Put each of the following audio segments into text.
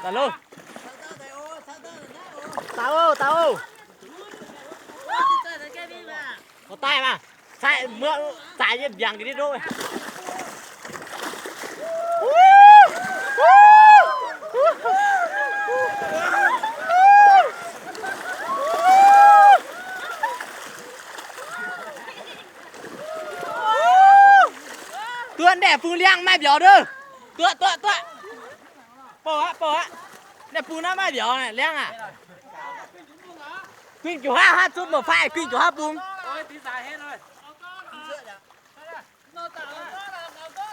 Hello. Daaih oc, daaih oc. Daaih maah. Sai muoqv zaaix nyei mbiaangc ga'ndiev ndoqv. Duqv naaiv bung liangv maaih mbiauz ndov. Duqv, duqv, duqv. Bouh aqv, bouh aqv. Naaiv bung naaiv maaih mbiauz liangv aqv. Guinh juqc haav, haav zunv mbuo faix, guinh juqc haav bung.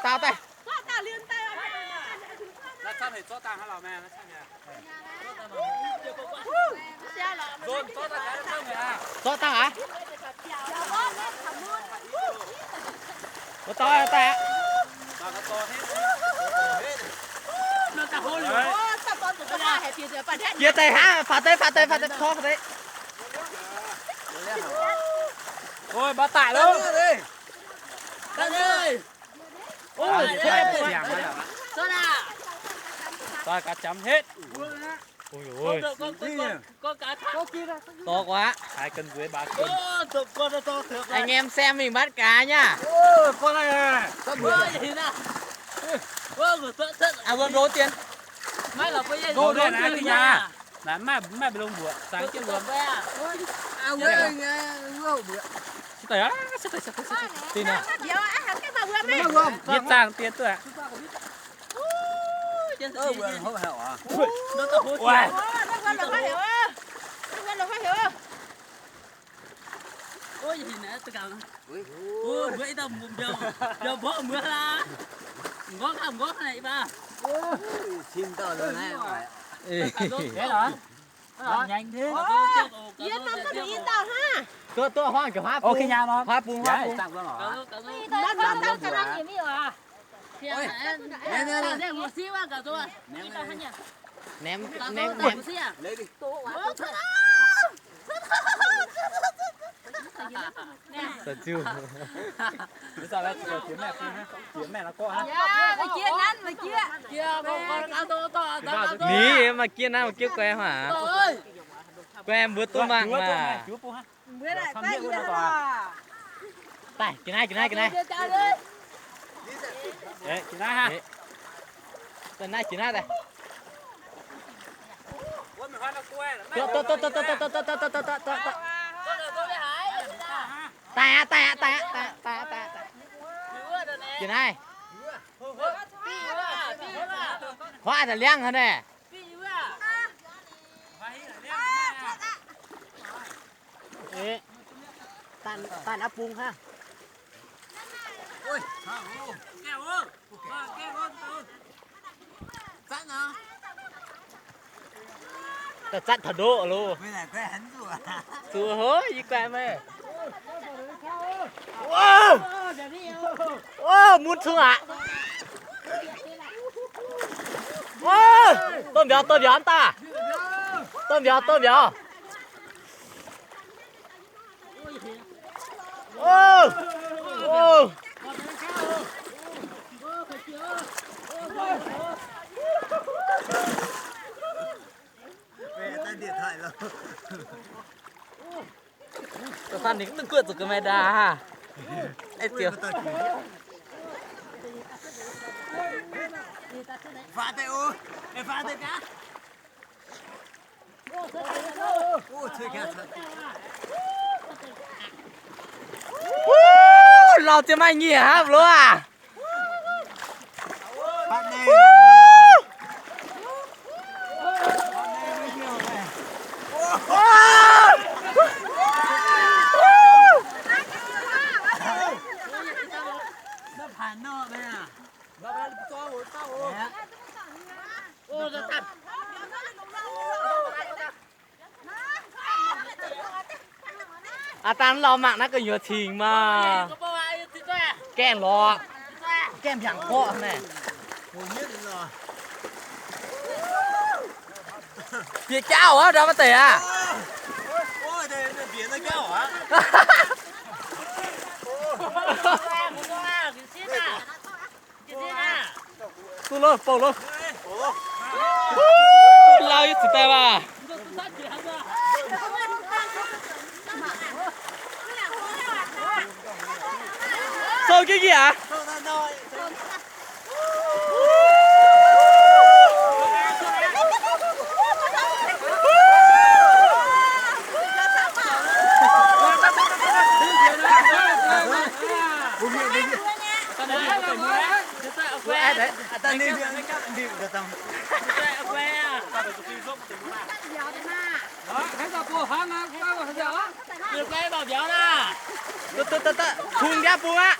Daauh daaih. Zorqv dangh aqv. Wuov dauh daaih aqv. Jiex daaih hnangv, faaux deix, faaux deix, faaux deix, faaux deix. Ôi, bá tải lắm. Ôi, thế này. Rồi cả chấm hết. Ôi dồi ôi. Có cá thác. To quá. Hai cân rưỡi, ba cân. Anh em xem mình bắt cá nhá. Ôi, con này này. Ôi, nhìn nào. Ôi, vừa tớ, tớ. À, vừa đố tiền. Mai là bây giờ đố đố tiền nha. Naaiv maaih, maaih mbuo longc mbuoqc, zangx jienv wuom. Tih naaiv. Yie zaangh dien duqv aqv. Yie mv duqv i dauh hnangv. Duqv, duqv, huaang jiex huaav bung. Huaav bung, huaav bung. Ném, ném, ném. Da'ziuh. Ninh maaih jiex naaiv, maaih jiex guai haac. Guai mbuo duqv mangc maah. Daaih, jiex naaiv, jiex naaiv, jiex naaiv. Jiex naaiv, jiex naaiv daaih. Daaih aqv, daaih aqv, daaih aqv, daaih aqv, daaih aqv, daaih aqv. Jiex naaiv. Huaav daaih liangv haic naaiv. Daaih, daaih naaiv bung hnangv. Daaih zatv taux ndoqv loh. Zuqc hov, yie guaih meih. Mun cong aqv. Dov mbiauz, dov mbiauz daaih. Dov mbiauz, dov mbiauz. Da'faanh ninh mv duqv guoqv zuqc ga'maih ndaah. Aa, ziouc. Wuov, lauh ziouc maaih nyiec hnangv loh aac. Aa, dangh lauh mangc naaiv gu'nyuoz cingx maah. Gaengh lorz. Gaengh mbiaangc gorqv naaic. Bieqc jauv aqv, ndau maaih deix aqv. Duqv loh, bouh loh. Ih cingx daaih maah. Sou jienv yie aqv. Kungx biaav bung aqv.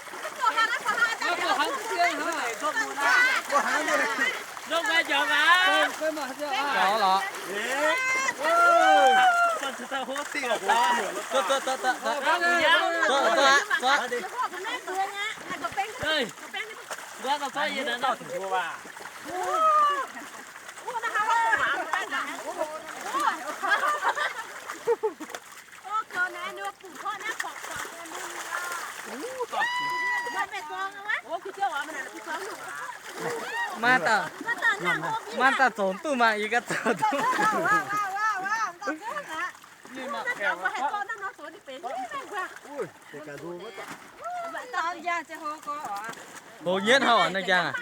Nzunc guai njoux gaax. Njoux lorqc. Maaih daaih, maaih daaih zoux duqv maah, yie ganh zoux duqv. Hoc nyietv hauv naaiv njang aac.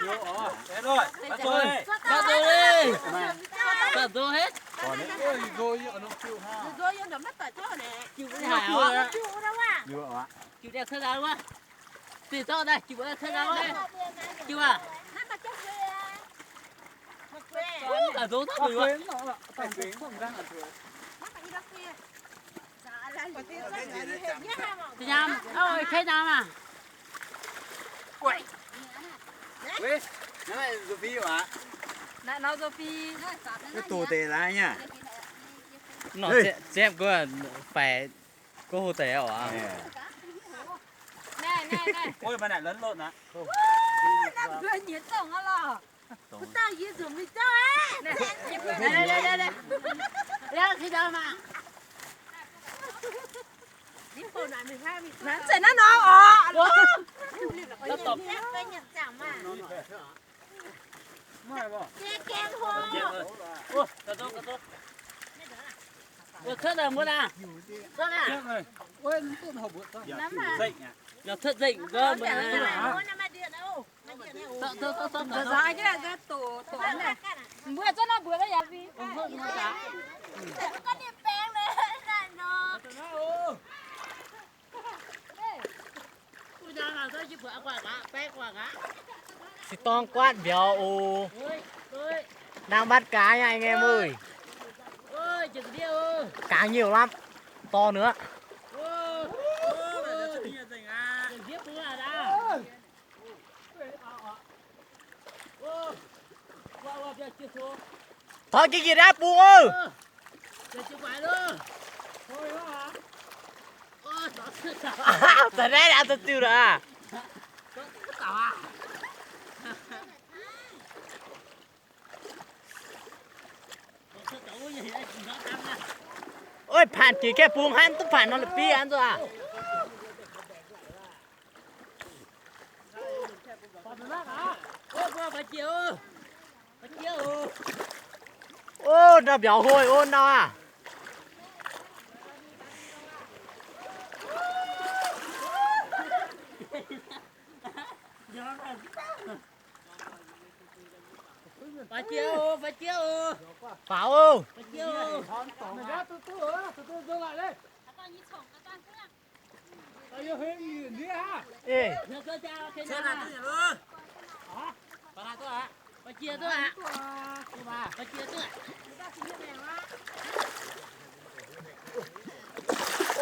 Jiu daaih cuotv gau wuov. Dinh zorqv daaih jiu daaih cuotv gau wuov. Jiu aac. Ga'nzong zorqv guix wuov. Kei nyaam maah. Nor ziepv guov faix guov hlo deix oc. Naaiv nor oc. Cuotv nzengc, mbuo zorqv nor mbuox yaac fih. Se gorngv guaatv mbiauz oc. Nangh matv gaax nyei, anh em ơi. Gaax nyei lamh dor nor. Taux jiex yietc aqv bung oc. Za'naaiv aqv, za'diuh aqv. Ov, paanc jiex kaeqv bung hnangv, duqv paanc nor la'bieiv aqv nzunc aqv. Ov, ndau mbiauz hlo ov, ndau aqv. Faaux oc.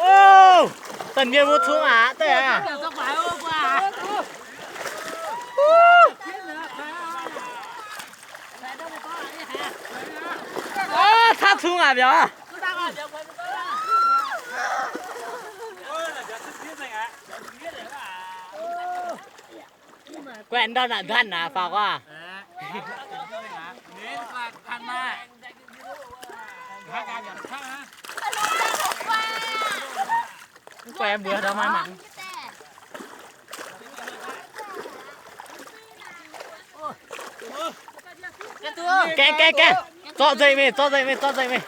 Ov, da'nyeic mbuo cungv aqv, deix aqv. Ov, cangv cungv aqv mbiauz. Guaih ndau naaic ndanv aqv, faaux aqv. Mv guaih mbuox ndau maaih mangc. Gaengh, gaengh, gaengh. Zorqv nzengc mingh, zorqv nzengc mingh, zorqv nzengc mingh.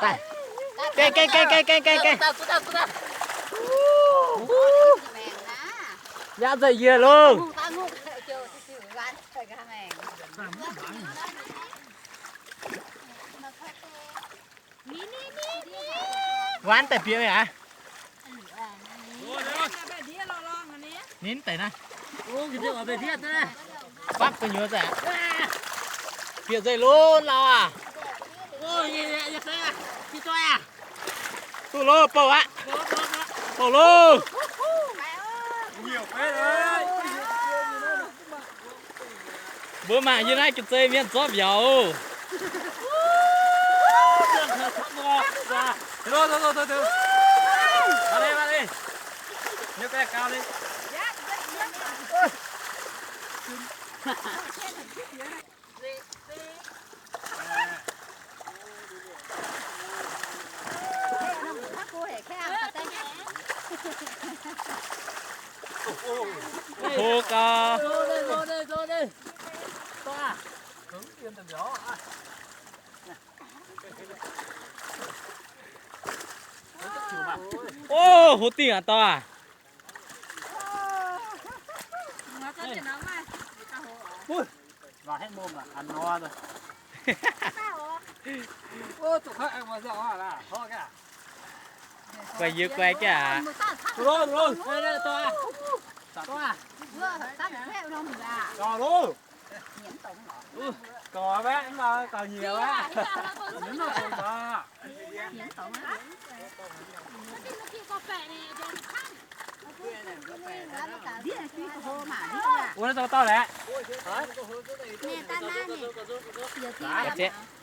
Daaih. Gaengh, gaengh, gaengh, gaengh, gaengh, gaengh. Yaac nzengc yie loh. Waanc daaih bieqc mingh aqv. Ninh deix naaiv. Bapv gu'nyuoz zaah. Bieqc nzengc lunx lauh aac. Duqv loh, bouh aqv. Bouh loh. Mbuo mangc yie naaiv ga'zei mienh zorqv mbiauz. Hlo gau. Ov, hlo dingh aqv dauh aac. Guai yie guai jienv aqv. Wuov, dauh dauh laeh.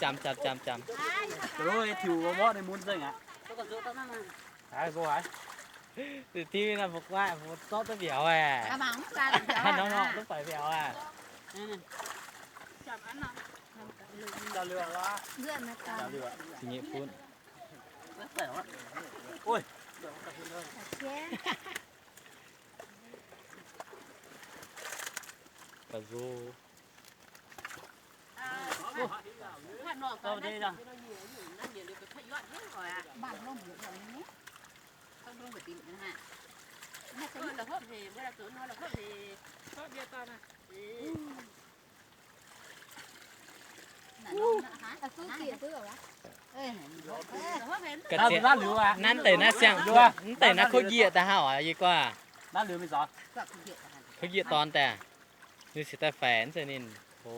Janx, janx, janx, janx. Tiuv naaiv mbuo guaaiv, mbuo zorqv duqv mbiauz aqv. Hnangv nor duqv faix mbiauz aqv. Zingh nyeic fun. Ba'nzoh. Ga'ziex, naaiv deix naaiv siang, mv deix naaiv kouv njiec daaih hauh aqv, yie guaaiv. Kouv njiec dorn daaih. Ninh cingx daaih faix, mv zeiz ninh hlo.